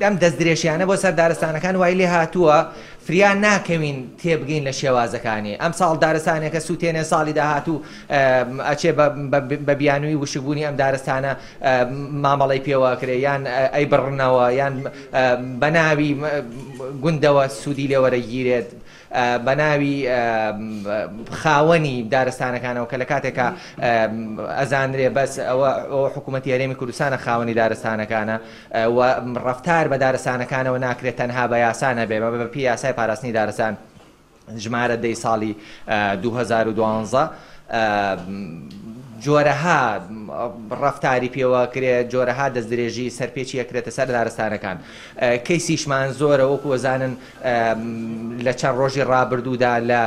ئەم دەستدرێژیانە بۆ سەر دارستانەکان وای لێ هاتووە فریا ناکەوین تێبگەین لە شێوازەکانی. ئەمساڵ دارستانێکە سووتێنێ، ساڵی داهاتوو ئەچێ بە بیانووی وشکبوونی ئەم دارستانە مامەڵەی پێوە ئەکرێ، یان ئەیبڕنەوە، یان بە ناوی گوندەوە سوودی لێ وەرەگیرێت، بە ناوی خاوەنی دارستانەکانەوە کە لە کاتێکا ئەزانرێ بەس ئەوە حکوومەتی هەرێمی کوردستانە خاوەنی دارستانەکانە و ڕەفتار بە دارستانەکانەوە ناکرێت تەنها بە یاسا نەبێ، بە پێی یاسای پاراستنی دارستان ژمارە 10ی ساڵی 2012 جۆرەها ڕەفتاری پێوە کرێ، جۆرەها دەستدرێژی سەرپێچی ئەکرێتە سەر دارستانەکان. کەیسیشمان زۆرە، وەکو ئەزانن لە چەند ڕۆژی ڕابردوودا لە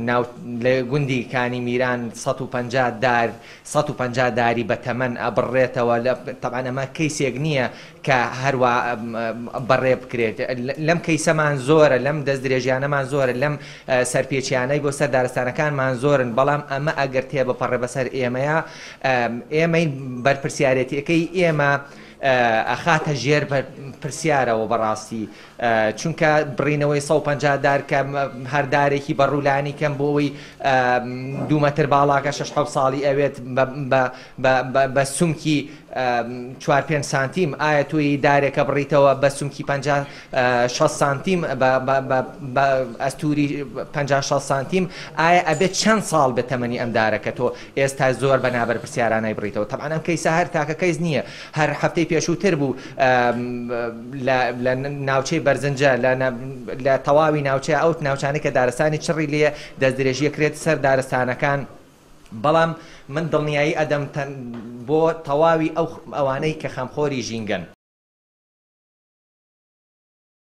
ناو لە گوندی کانی میران 150 دار 150 داری بە تەمەن ئەبڕێتەوە. تەبعەن ئەمە کەیسێک نییە کە هەروا بەڕێ بکرێت. لەم کەیسەمان زۆرە، لەم دەستدرێژیانەمان زۆرە، لەم سەرپێچیانەی بۆ سەر دارستانەکانمان زۆرن، بەڵام ئەمە ئەگەر تێبپەڕێ بەسەر ئێمەیە، ئێمەی بەرپرسیارێتیەکەی ئێمە ئەخاتە ژێر پرسیارەوە بەڕاستی، چونکە بڕینەوەی 150 دار کە هەر دارێکی بەڕوولانی کەم بۆ ئەوەی 2 مەتر باڵاکە 6 ساڵی ئەوێت بە سمکی 4-5 سانتیم، ئایا تۆی دارێکە بڕیتەوە بە سمکی 50 سانتیم، بە ئەستوری 50 سانتیم، ئایا ئەبێت چەند ساڵ بە تەمەنی ئەم دارەکە تۆ ئێستا زۆر بە نابەرپرسیارانای بڕیتەوە؟ تەبعەن ئەم کەیسە هەر تاکە کەیس نییە، هەر هەفتەی پێشووتر بوو لە ناوچەی بەرزنجە، لە تەواوی ناوچەیە ئەو ناوچانەی کە دارستانی چڕی لێ دەستدرێژیە کرێت سەر دارستانەکان. بەڵام من دڵنیایی ئەدەم بۆ تەواوی ئەو ئەوانەی کە خەمخۆری ژینگەن.